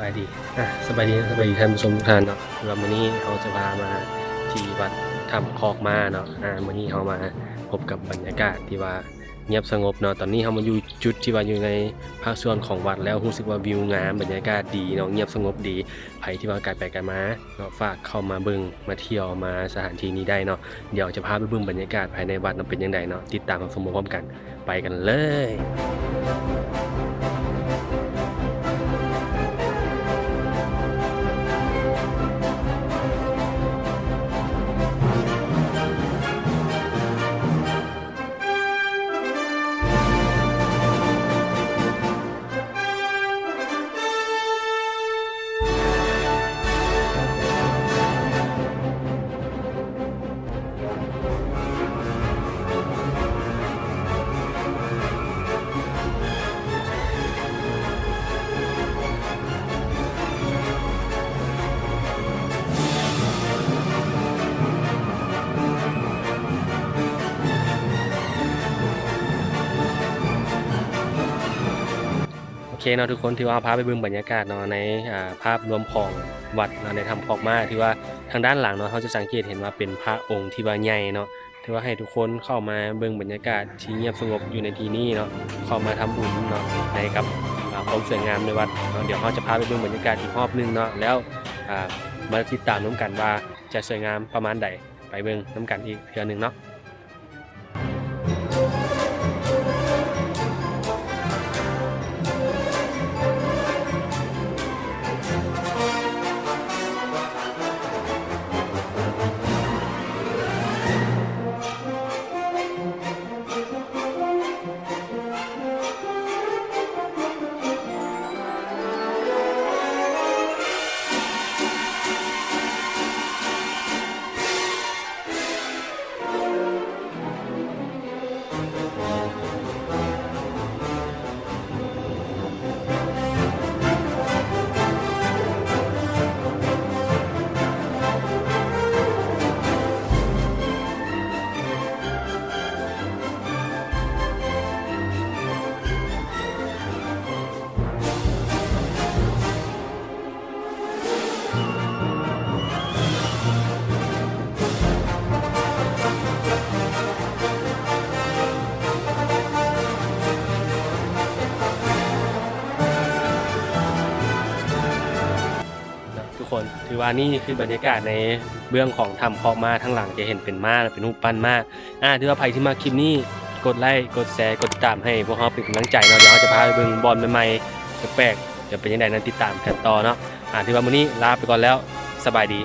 ສະບາຍດີ ອ່າ ສະບາຍດີ ສະບາຍດີທ່ານຜູ້ຊົມທຸກທ່ານເນາະ. ຄືວ່າມື້ນີ້ເຮົາຈະພາມາທີ່ວັດຖ້ຳຄອກມ້າເນາະ. ອ່າ ມື້ນີ້ເຮົາມາພົບກັບບັນຍາກາດທີ່ວ່າງຽບສະຫງົບເນາະ. ຕອນນີ້ເຮົາມາຢູ່ຈຸດທີ່ວ່າຢູ່ໃນພາກສ່ວນຂອງວັດແລ້ວ ຮູ້ສຶກວ່າວິວງາມ ບັນຍາກາດດີເນາະ ງຽບສະຫງົບດີ. ໃຜທີ່ວ່າກາຍໄປກາຍມາເນາະ ຝາກເຂົ້າມາເບິ່ງມາທ່ຽວມາສະຖານທີ່ນີ້ໄດ້ເນາະ. ດຽວຈະພາໄປເບິ່ງບັນຍາກາດພາຍໃນວັດເນາະ ເປັນຈັ່ງໃດເນາະ ຕິດຕາມຮັບຊົມພ້ອມໆກັນ. ໄປກັນເລີຍ. ໂອເຄເນາະທຸກຄົນ ຖືວ່າພາໄປເບິ່ງບັນຍາກາດເນາະ ໃນ ອ່າ ພາບລວມຂອງວັດເນາະ ໃນຖ້ຳຄອກມ້າ. ຖືວ່າທາງດ້ານຫຼັງເນາະ ເຮົາຈະສັງເກດເຫັນວ່າເປັນພະອົງທີ່ວ່າໃຫຍ່ເນາະ. ຖືວ່າໃຫ້ທຸກຄົນເຂົ້າມາເບິ່ງບັນຍາກາດທີ່ງຽບສະຫງົບຢູ່ໃນທີ່ນີ້ເນາະ ເຂົ້າມາທຳບຸນເນາະ ໃນກັບ ອ່າ ຄວາມສວຍງາມໃນວັດເນາະ. ດຽວເຮົາຈະພາໄປເບິ່ງບັນຍາກາດອີກຮອບໜຶ່ງເນາະ ແລ້ວ ອ່າ ມາຕິດຕາມນຳກັນວ່າຈະສວຍງາມປະມານໃດ. ໄປເບິ່ງນຳກັນອີກເທື່ອໜຶ່ງເນາະ. ເນາະ ທຸກຄົນ ຖືວ່ານີ້ຄືບັນຍາກາດໃນເບື້ອງຂອງຖ້ຳຄອກມ້າ. ທາງຫຼັງຈະເຫັນເປັນມ້າ ເປັນຮູບປັ້ນມ້າ. ອ່າ ຖືວ່າໃຜທີ່ມັກຄລິບນີ້ ກົດໄລ້ ກົດແຊ ກົດຕິດຕາມໃຫ້ພວກເຮົາເປັນກຳລັງໃຈເນາະ. ດຽວເຮົາຈະພາໄປເບິ່ງບ່ອນໃໝ່ໆ ແປກໆ ຈະເປັນຈັ່ງໃດນັ້ນ ຕິດຕາມກັນຕໍ່ເນາະ. ອ່າ ຖືວ່າມື້ນີ້ລາໄປກ່ອນແລ້ວ ສະບາຍດີ.